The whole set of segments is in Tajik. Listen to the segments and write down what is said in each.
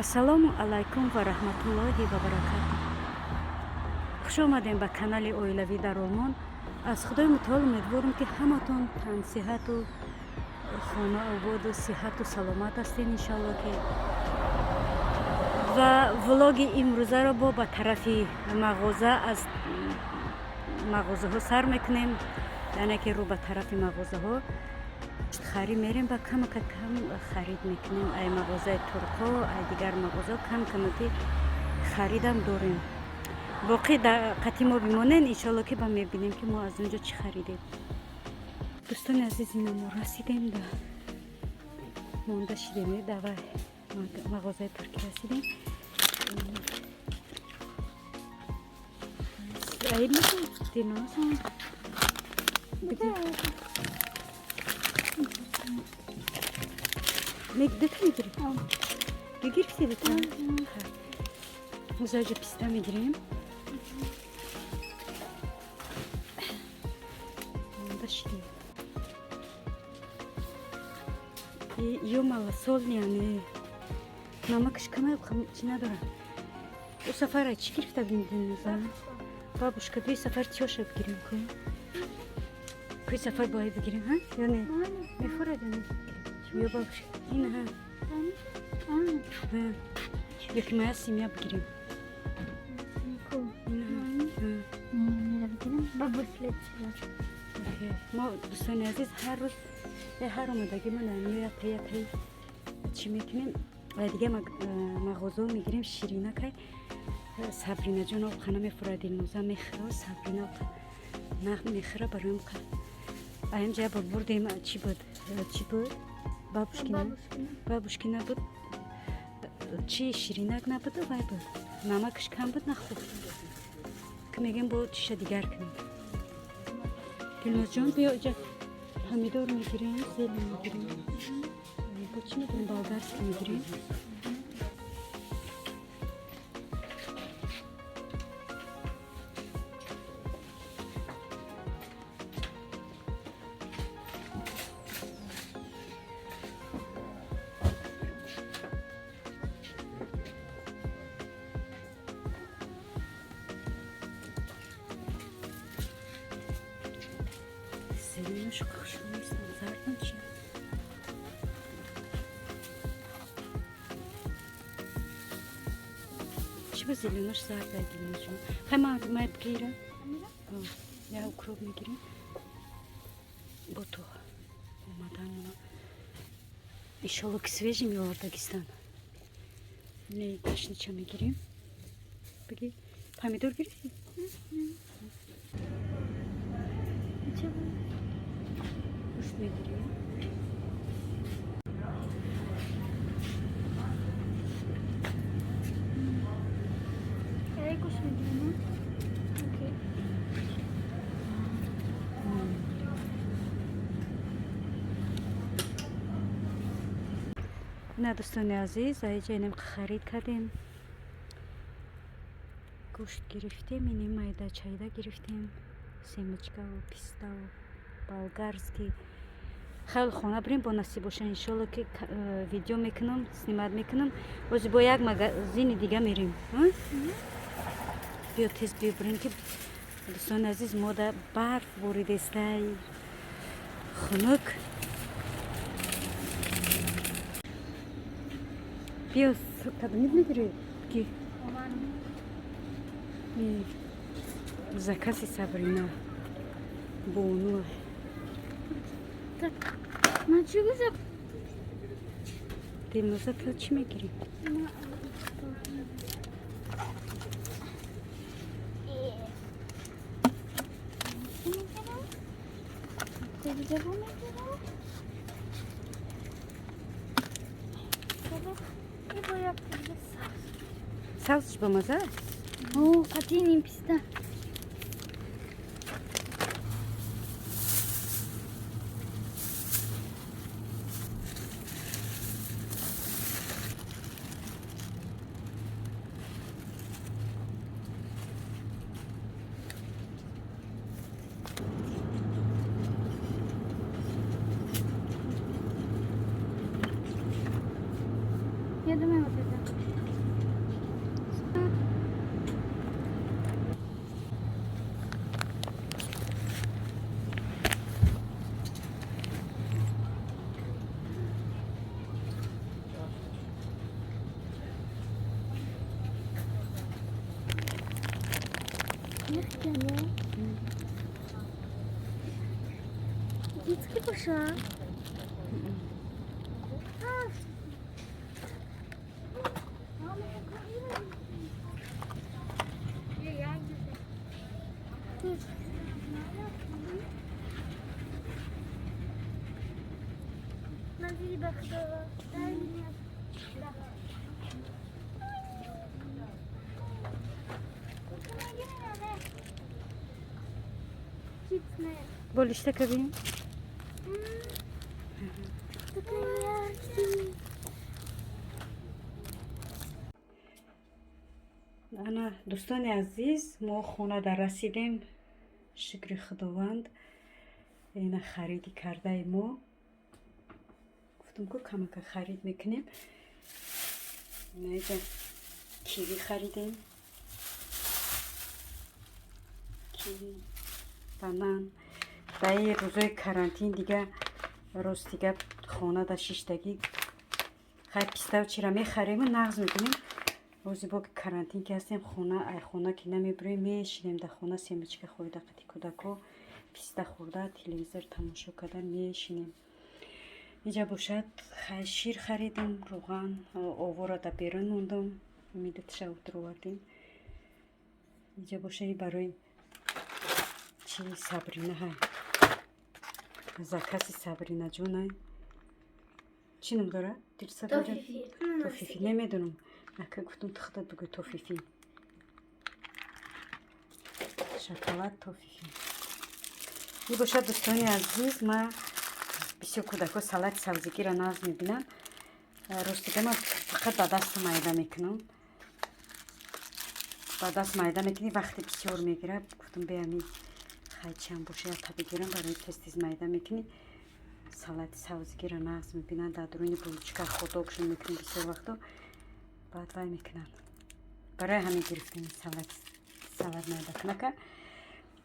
Ассалому алайкум ва раҳматуллоҳи ва баракату. Хуш омадем ба канали оилавӣ дар Олмон. Аз Худои мутаол умедворам, ки ҳаматон тансиҳату хонаободу сиҳату саломат ҳастен, иншоалло ки. Ва влоги имрӯзаро бо ба тарафи мағоза, аз мағозаҳо сар мекунем, яъне ки рӯ ба тарафи мағозаҳо харид мерем ба камака кам харид мекунем. Ай мағозаи туркҳо, ай дигар мағозаҳо кам камаки харидам дорем. Боқӣ дар қати мо бимонен, иншоалло ки ба мебинем, ки мо аз он ҷо чӣ харидем. Дӯстони азиз, ина мо расидем, да монда шидем, давай мағозаи туркӣ расидем. Ай Дилноза, бигир. Дута мегирӣ? Гирифти дута? Музаҷа писта мегирем. Монда шидем. Ё малосольный, не, намакаш кама, чӣ надора. Ӯ сафара чӣ гирифта будем, Дилноза? Бабушка, бии сафар тёша бигирем ку. Куи сафар бояд бигирем, ҳа? Ё не? Мефурад ё не? Ё бабушка. Ин ҳа. Ё ки моя семья бигирем. Ин ҳа. Мо, дӯстони азиз, ҳар рӯз ҳар омадагӣ мо ятта яттаи чӣ мекунем, дига мағозао мегирем ширинакай. Сабринаҷон обхана мефурад, Дилноза мехӯра, Сабрина мехӯра. Бароям аям ҷа бор бурдем, чӣ буд, чӣ буд, бабушкина, бабушкина буд, чи ширинак набуду, вай буд, намакаш кам буд, нахӯрд, ки мегем бо чиша дигар кунем. Дилнозҷон, биё, иҷа помидор мегирем, зелень мегирем, бо чӣ мегирем, болгарский мегирем. Зеленаш хушрӯ нестам, зардам чи? Чӣ ба зеленаш зарда, Дилнозҷон? Хай, ман бигира, я укроп мегирем. Бо ту омадан иншолло ки свежий меовардагистан. Не, кашнича мегирем. Биги, помидор гирифтӣ? Гӯшт мегирем. Гӯшт мегирем. Окей. Нон мегирем. На, дӯстони азиз, аиҷа инем харид кардем, гӯшт гирифтем, инем майда чайда гирифтем, семечкаву пиставу болгарский. Хеле хона бирем, бо насиб боша, иншолло ки видео мекунам, снимать мекунам. Ози бо як магазини дига мерем. Биё, тез биё, бирем, ки дӯстони азиз, мода барф боридестай, хунук. Биё, кадомид мегирӣ ки закази Сабрина бону. Ман чӣ гуза? Дилноза, ту чӣ мегирӣ? Мегирам. И бо як сабз. Сабзш ба маза? О, қати ним писта. Я думаю, вот это. Мехкане. Детский боша. Болишта кабин. Ана, дӯстони азиз, мо хона дар расидем, шукри Худованд. Ина хариди кардаи мо. Гуфтам, ку камака харид мекунем. Инаиҷа киви харидем, киви, банан. Дар ин рӯзои карантин дига, рости гап, хона да шиштагӣ, хай, пиставу чира мехарему, нағз мебинем. Рӯзи бо ки карантин ки ҳастем, хона, ай хона ки намебурем, мешинем дар хона, семечка хӯрда, қати кӯдако писта хӯрда, телевизор тамошо карда мешинем. Иҷа бошад, хай, шир харидем, рӯған, овора дар берун мондам, мидатша овардем. Иҷа боша, и барои чи, Сабрина ҳай, закази Сабринаҷонай. Чӣ ном дорад? Тофифи. Намедонам, ака гуфтам, тухта бугӯ. Тофифи, шоколад тофифи. И бошад, дӯстони азиз, ма бисёр кӯдакҳо салати сабзигиро нағз мебинам. Ростига, ман фақат ба даст майда мекунам. Ба даст майда мекунӣ, вақти бисёр мегирад. Гуфтам, беами хайчиам боша, якта бигирам, барои тез тез майда мекунӣ. Салати сабзигиро нағз мебинанд, дар дуруни булочка, хот-догшон мекунем бисёр вақто, баъд вай мекунанд. Барои ҳамин гирифтем салат майда кунака.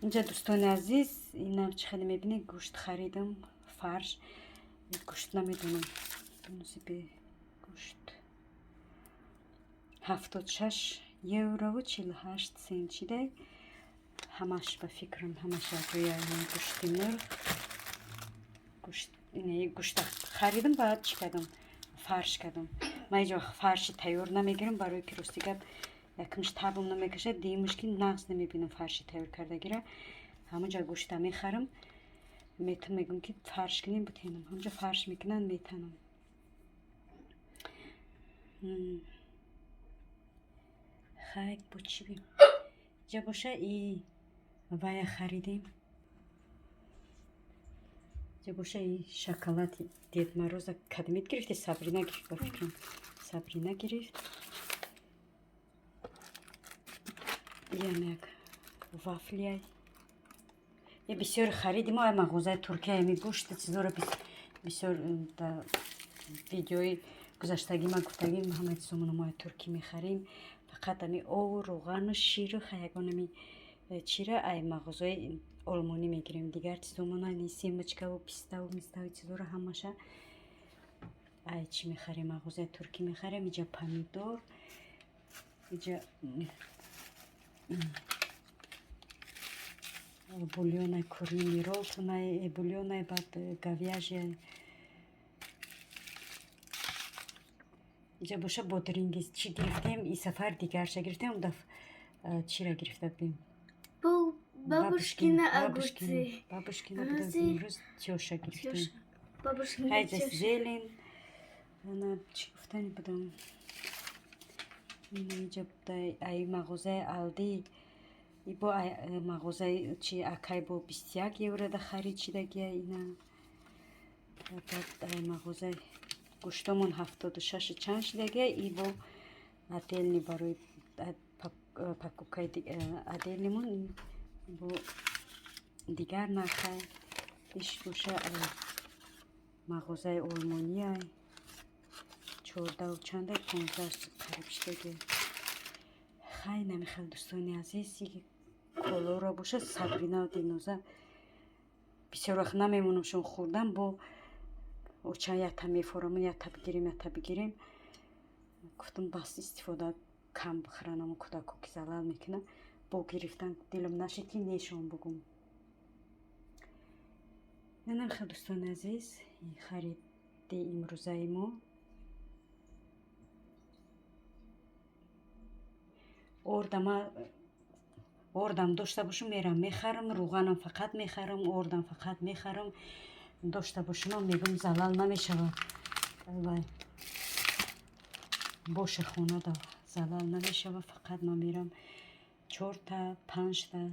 Инҷа, дӯстони азиз, инам чӣ хеле мебинед, гӯшт харидам, фарш гӯшт, намедонам, бе гӯшт 76 еврову 48 сент шидай. Ҳамаш, ба фикрам, ҳамаш якҷоя. Гӯшти мурғ, гӯшта харидам, баъд чӣ кардам? Фарш кардам. Ман ҳеҷ вақт фарши тайёр намегирам, барои ки, рости гап, якумш табам намекашад, дуюмаш ки нағз намебинам фарши тайёр кардагира. Ҳамонҷа гӯшта мехарам, метам, мегӯм, ки фарш кунем, бутенам. Ҳамонҷа фарш мекунанд, метанам. Хай, бо чӣ бим? Иҷа боша, и вая харидем. Иҷа боша, и шоколади Дед Мороза кадмит гирифти? Сабрина гирифт, ба фикрам, Сабрина гирифт. Иам як вафлияй. Е, бисёр хариди мо ай мағозаи Туркия, ами гӯшти чизоро бисёр. Дар видеои гузаштагӣ ман гуфтагим, ҳамаи чизомоно мо ай Туркӣ мехарем. Фақат ами ову рӯғану ширу ягон ами чира ай мағозаи олмонӣ мегирем. Дигар чизомона, семечкаву пиставу миставу чизоро ҳамаша ай чӣ мехарем? Мағозаи туркӣ мехарем. Иҷа помидор, иҷа бульонай куриный роллтонай, бульонай, баъд говяжий. Иҷа боша, бодринги чӣ гирифтем? И сафар дигарша гирифтем, он даф чира гирифта будем? Бабушкина огурцы. Бабушкина будем, имрӯз тёша гирифтем. Хайҷа зелень. Ана, чӣ гуфтани будам? Иҷа ай мағозаи Алди, бо мағозаи чи акай бо 21 евро да харид шидагия ина. Баъд ай мағозаи гӯштомон 76 чанд шидагия. И бо отдельный барои покупкаи отдельныймон бо дигар нархай. Иш боша, мағозаи олмониай, 14 чандай, 15 қариб шидагия. Хай, намехел, дӯстони азиз, колоро боша, Сабринау Диноза бисёр вақт намемонамшон хӯрдан, бо оча якта мефорамон, якта бигирем, якта бигирем. Гуфтам, бас, истифода кам бихӯранам кӯдако, ки залал мекунад. Бо гирифтан дилам нашид, ки нешон бугум. Нанам хел, дӯстони азиз, хариди имрӯзаи мо. Ордама, ордам дошта бошум, мерам мехарам. Рӯғанам фақат мехарам, ордам фақат мехарам. Дошта бошумам, мегум, залал намешава. Вай боша, хонада залал намешава. Фақат ман мерам, чорта, панҷта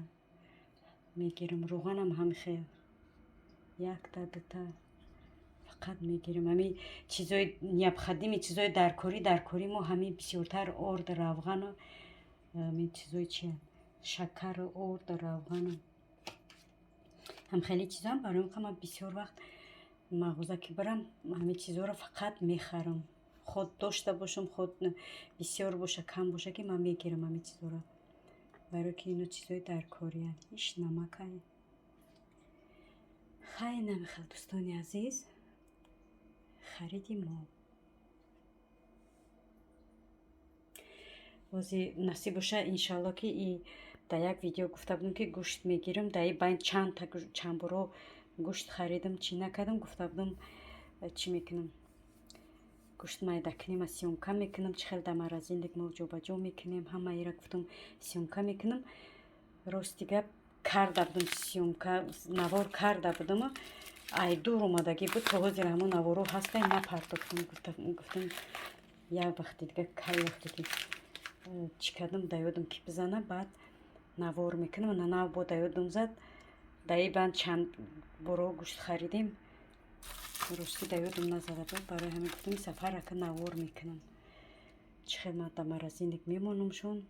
мегирам. Рӯғанам ҳам хел, якта, дута фақат мегирам. Ҳами чизои необходимый, чизои даркорӣ. Даркорӣ мо ҳами бисёртар орд, равғану ҳами чизои чи, шакару орду равғану ҳам хеле чизоам. Барои он ман бисёр вақт мағоза ки барам, ҳамин чизоро фақат мехарам. Худ дошта бошам, худ бисёр боша, кам боша, ки ман мегирам ҳамин чизоро, барое ки ино чизои даркориянд. Иш намакай. Хай, намехел, дӯстони азиз, хариди мо. Бози насиб боша, иншалло, ки и дар як видео гуфта будам, ки гӯшт мегирам. Дар и байн чандта, чанд боро гӯшт харидам, чӣ накардам. Гуфта будам, чӣ мекунам, гӯшт майда кунем, съёмка мекунам, чӣ хел дар морозильник мо ҷобаҷо мекунем, ҳамаира гуфтам, съёмка мекунам. Рости гап, карда будам съёмка, навор карда будам, ай дур омадагӣ буд. То ҳозир ҳамон наворо ҳастай, напартофтам. Гуфтам, як вақти дига, кай вақте ки чӣ кардам, да ёдам ки бизана, баъд навор мекунам. На, нав бо да ёдам зад. Дар и банд чанд боро гӯшт харидем, ростӣ да ёдам назада буд. Барои ҳамин гуфтам, сафар ака навор мекунам, чӣ хел ман дар морозильник мемонамшон,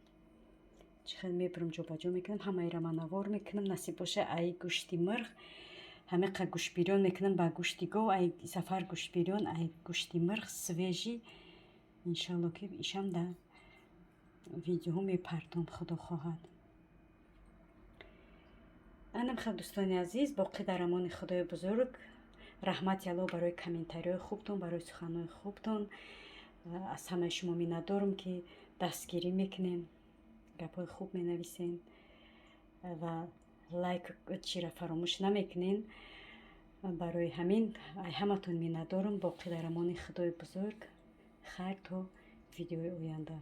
чӣ хел мебарам, ҷобаҷо мекунам, ҳамаира ман навор мекунам. Насиб боша, ай гӯшти мирғ ҳамиқа гӯштбирён мекунам ба гӯшти гов. Ай сафар гӯштбирён ай гӯшти мирғ свежий, иншалло, ки ишам дар видеоҳо мепартом, худо хоҳад. Анам хел, дӯстони азиз, боқӣ дар амони Худои бузург. Раҳмати Аллоҳ барои комментариҳои хубтон, барои суханҳои хубтон. Аз ҳамаи шумо миннатдорам, ки дастгирӣ мекунем, гапҳои хуб менависем ва лайк чира фаромӯш намекунен. Барои ҳамин ай ҳаматон миннатдорам. Боқӣ дар амони Худои бузург. Хайр, то видеои оянда.